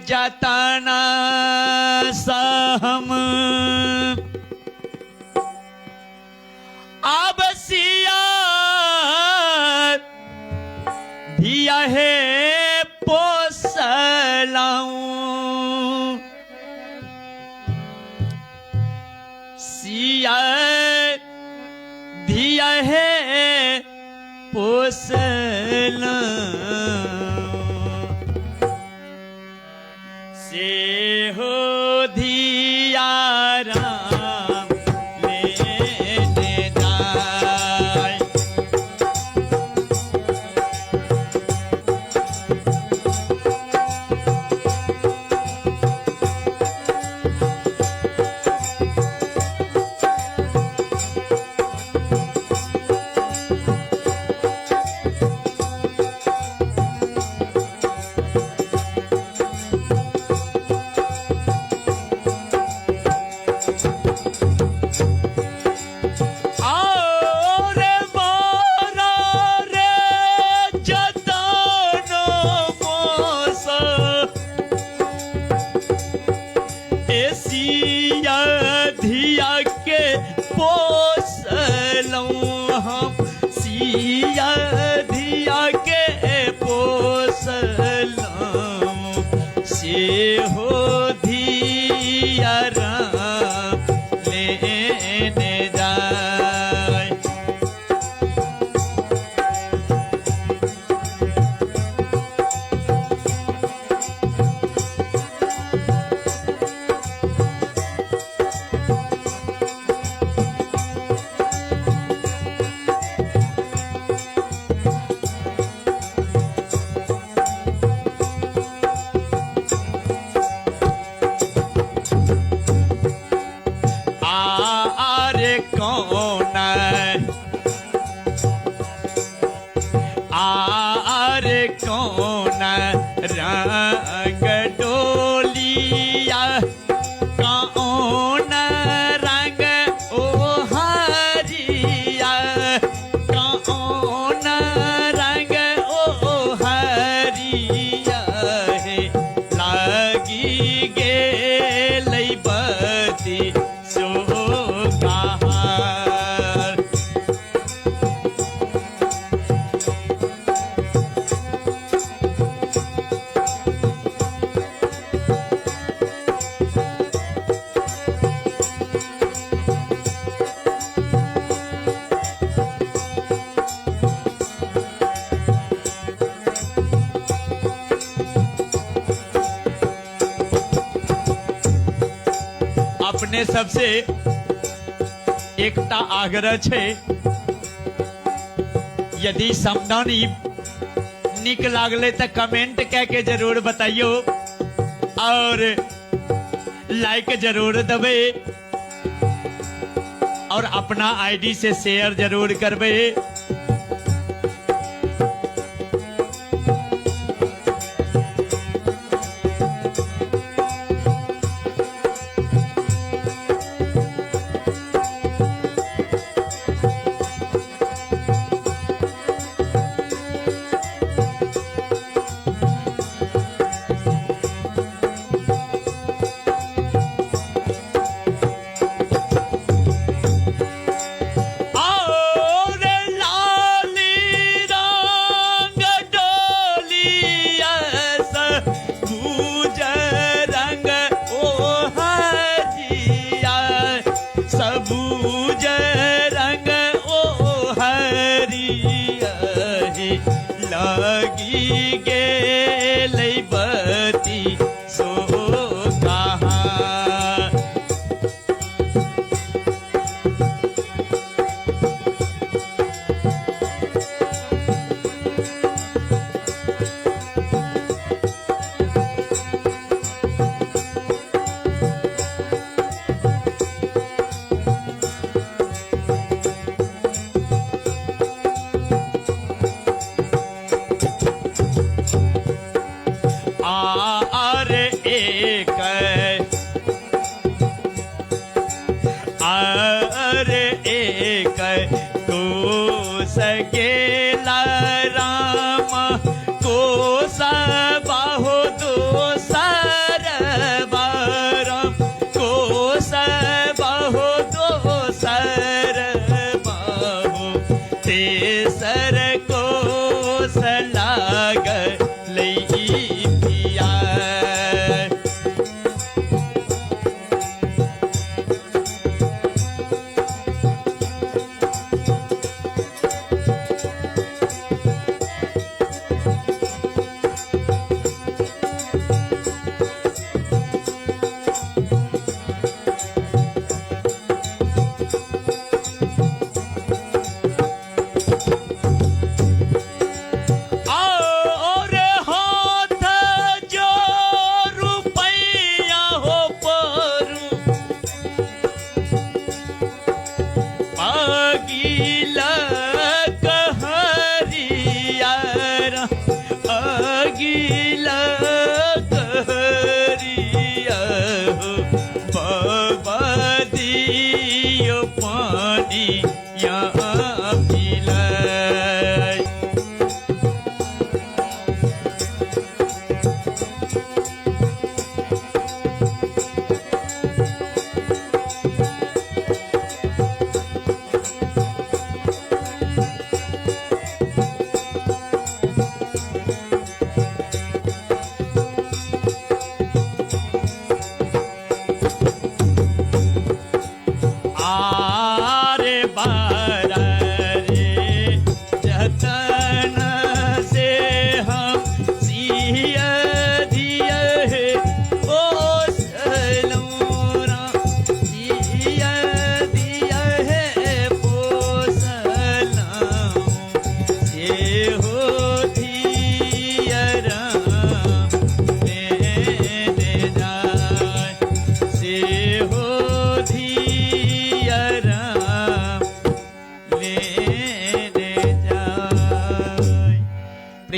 जतन सहम आब सिया धिया हे पोसलहुँ सिया धिया हे पोसलहुँ से हो धिया राम लेने जाय। और मोरा रे जतन मोस एसिया धिया के पोसलहुँ हम, सिया धिया के पोसलहुँ से हो धिया राम लेने जाय। आरे कौन आरे कौन रंग डोलिया कौन रंग ओ हरिया कौन रंग ओ हरिया हे लागी गेलै बती सो कहार। अपने सबसे एकटा आग्रह छै, यदि समदाउन ई नीक लागलै तऽ कमेंट कए के जरूर बताइयो और लाइक जरूर देबै और अपना आईडी से शेयर जरूर करबै। और लाली रंग डोलिया सबूज रंग ओ हरिया सबूज रंग ओ हरिया हे लगी गेलै बती सो कहाँ। आर एक आर एक को सकेला।